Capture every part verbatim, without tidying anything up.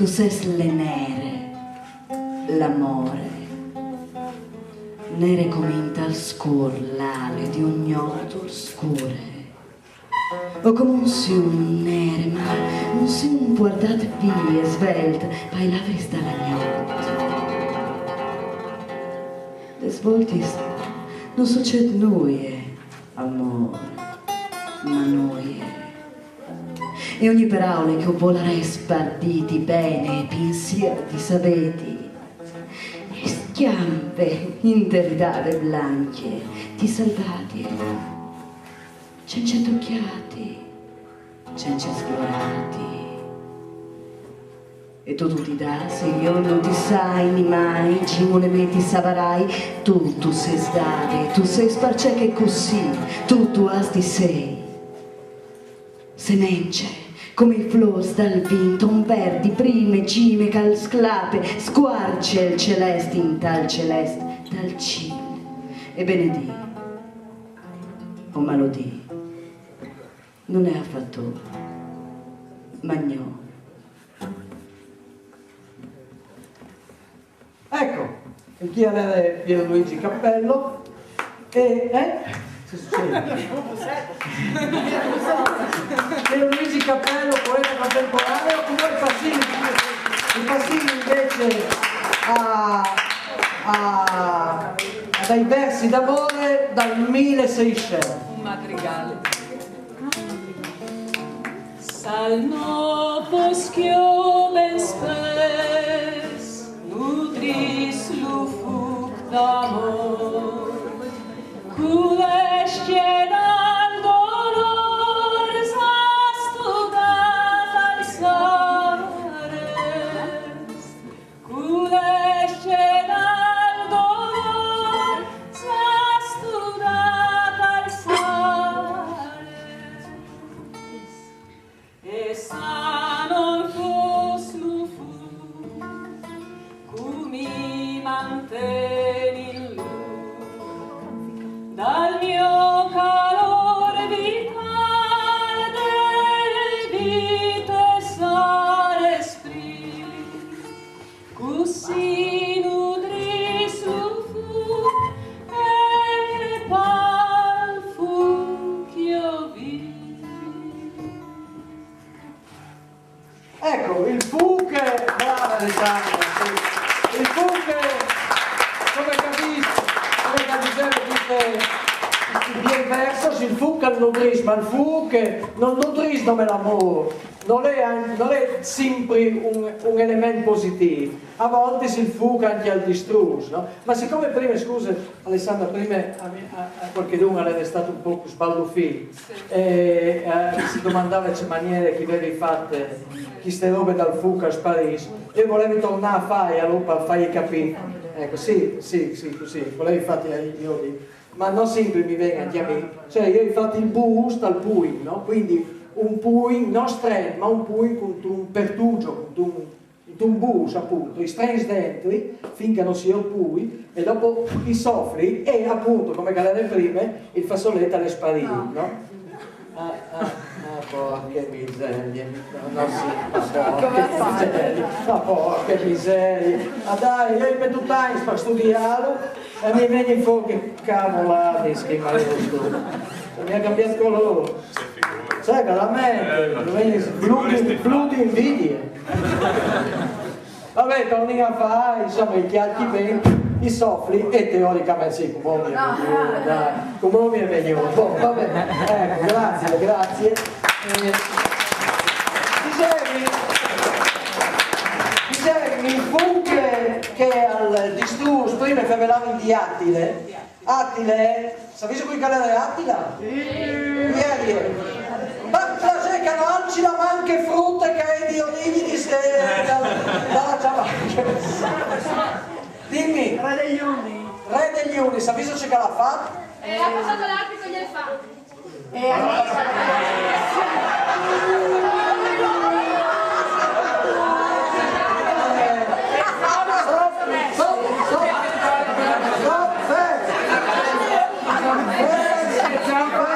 Tu sês le nere, l'amore, nere come intal scûr l'ale di un gnot scûr. O come un sium nere, ma un sium puartât vie svelt pai lavris da la gnot. Des voltis no sucêt nuie, amôr, ma nuie. E ogni peraule che o volarès par dîti ben e pinsîr di savêti, e scjampe inte ridade blancje, ti salvadie, cence tocjâti, cence sflorâti. E tu, tu ti dâs, e jo no ti sai nimai, cemût me ti savarai, tu, tu sês dade, tu sês parcè che cussì, tu, tu âs di sei. Semence, come i flôrs dal vint, on vert di prime cime che al sclape, scuarce il celest intal celest dal cîl. E benedî, o malodî, nol è afâr tu, ma gno. Ecco, chi al jere Pierluigi Cappello. E, eh? Cosa succede? Pierluigi Cappello, poeta contemporaneo, come i fascini, i fascini invece a, a, a dai versi d'amore dal milleseicento. Un madrigale. Sal no fos che jo ben spes nudrìs lu fûc d'amôr, cu le scjene al dolôr, sâstu, dal sares. Cu le scjene al dolôr, sâstu, dal sares. E se nol fos lu fûc, cu mi mantegnin lu, dal gno calôr vital, de vite sarès prîf. Cussì nudrìs lu fûc e pal fûc jo vîf. Ecco, il fûc, brava Alessandra, sì. Il fûc, come capîs, come che al diseve chestis, chestis biei versos, il fûc al nudrìs, ma il fûc nol nudrìs nome l'amôr. Nol è an-, nol è simpri un, un element positîf, a voltis il fûc ancje al distrûs, no? Ma sicome prime, scuse, Alessandra, prime a mi, a, a cualchidun al è restât un pôc sbalufît, sì, e, eh, si domandave ce maniere che i vevi fat cheste robe dal fûc a sparî, jo o volevi tornâ a fâ, alore par fâi capî. Ecco, sì, sì, sì, cussì, o volevi fâ jo, jo, ma no simpri mi ven ancje a mi. Cioè, jo o ai fat il bûs tal puin, no? Cuindi un puin, no strent, ma un puin cuntun pertugjo, cuntun, cuntun bûs, apont, i strents dentri, fin che no si jôt plui, e dopo i sofli, e apont, come che al jere prime, il façolet al è sparît, no? Ah, ah, ah, porche miserie, no, no, sì, ma porche miserie, ma porche miserie. Ah, dai, jo o ai metût agns par studiâlu e mi vegnin fûr che cavoladis, che malust. Mi à cambiât colôr. Cioè, veramente, mi vegnin blu di, blu di invidie. Vabbè, tornìn a fâ, insome, i cjalchi ben, i sofli, e teoricamente sì, cumò mi è vignût, dai, cumò mi è vignût. Bon, vabbè, ecco, grazie, grazie. Eh, disevi, disevi, il fûc che al distrûs, prime fevelavin di Atile, Atile, savêso cui che al jere Atile? Sì. Cui al jere? Ma plasê che no alci la man chê frute che e je di origjin, eh, da, da la Giamaica. Dimi. Re dai Juni. Re dai Juni, savêso ce che al à fat? Eh, al à passât l'Artic cui elefantis. E allora... Stop, stop, stop, stop, ferm. Ferm, ferm.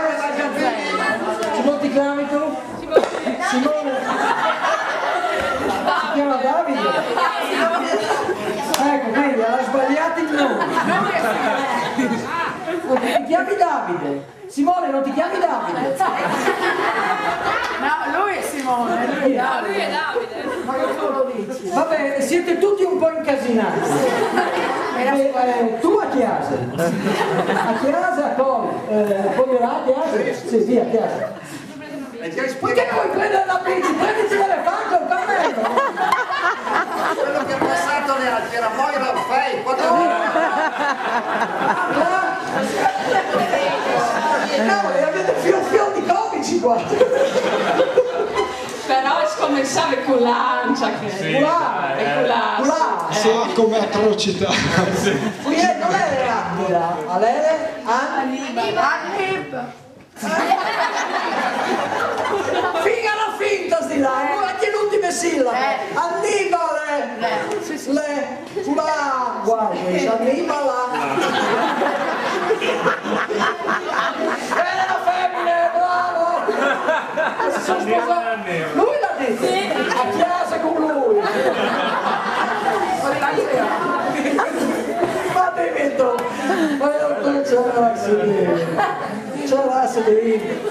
Come ti clami tu? Simone. Ti clami Davide. Simone, non ti chiami Davide? No, lui è Simone, lui è Davide. Vabbè, siete tutti un po' incasinati. Eh, eh, tu a Chiasia. A Chiasia poi, eh, poi là a Chiasia? Sì, sì, a Chiasia. E ti hai Perché spiegato puoi prendere la bici, prenditi l'elefante o il cammello? Quello che ha passato le altre era poi Ralfei, quattro ore. Cavoli, avete fior fior di comici qua. Però scomensava con l'Ancia che... Sì, Culà, eh, Culà, Culà. Sì, come atrocità. Qui è, non è Attila, a lei è An- Annib. Figa la finta di là, anche l'ultima sillaba. Annibale. Le. Culà, guarda, Annibala. Bene la femmina, bravo. Si sono sposati. Lui l'ha detto. A Chiasia con lui. Ma te vedo. Ma io non c'era la sede. C'era la sede.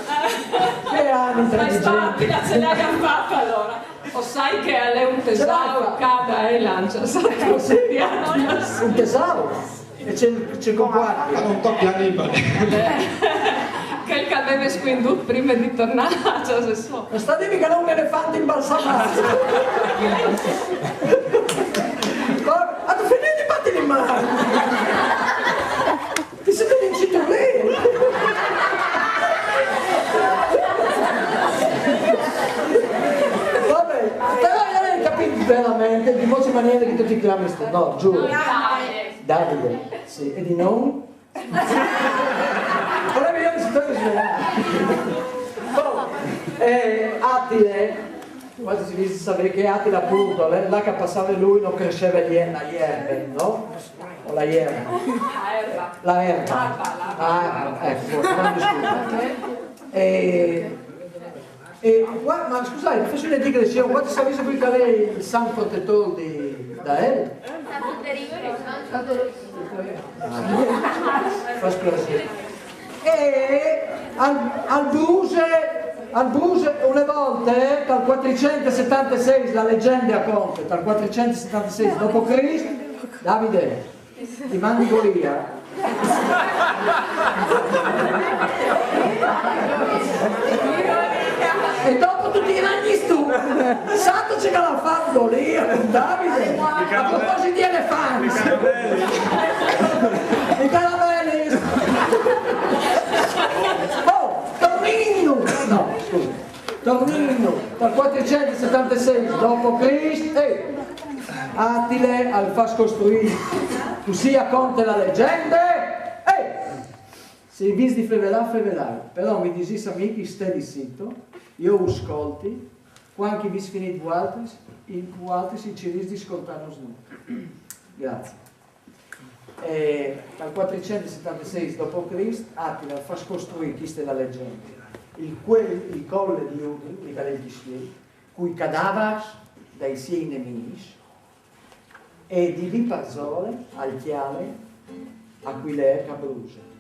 Che anni Ma transigenti. Sbaglia, ce l'hai fatta allora. O sai che è un tesauro, cada e lancia. Un tesauro. E c'è, c'è con quattro. Era un toque Annibale. Che el aveva squinduto prima di tornare a casa sua. Non sta a dirmi che non un elefante imbalsamato. Ma tu finiti di battere in mano. Ti siete rincito lì. Vabbè, però io non ho capito veramente di molte maniere che tu ti chiami sto. No, giuro. Davide, sì, e di non? Ora mi ho visto. Boh, eh, Attile, quasi si dice sapere che Attila appunto, là che passava lui non cresceva la ierba, no? O la ierba? La erba. La erba. Ah, ecco, non discuto. E, e qua, ma scusate, faccio una digressione, quando si avvisa qui che lei il San Protettore di Dael? Fa piacere. E al, al Bruse, al Bruse, una volta, eh, dal quattrocentosettantasei, la leggenda conta, dal quattrocentosettantasei dopo Cristo, Davide, ti mandi Golia. E dopo tu ti mangi tu. Santo ce che l'ha fatto lì, Davide. A proposito di elefanti. I caramelli. Oh, Tornino. No, scusa. Tornino, dal quattrocentosettantasei dopo Cristo, eh, Attile al fa costruire, così a conta la leggenda, eh, se i vis di fevelà, fevelai, però mi disì a mi che stai zitto, io ascolti, quando che vis finit voaltris, in voaltris in ciris di ascoltarnos noi. Grazie. E dal quattrocentosettantasei dopo Cristo, Attila fa costruire, questa è la leggenda, il, que- il colle di Udin, di Galil di Schiel, cui cadavers dai siei nemici e di lì parsore al chiale Aquilee Cabruse.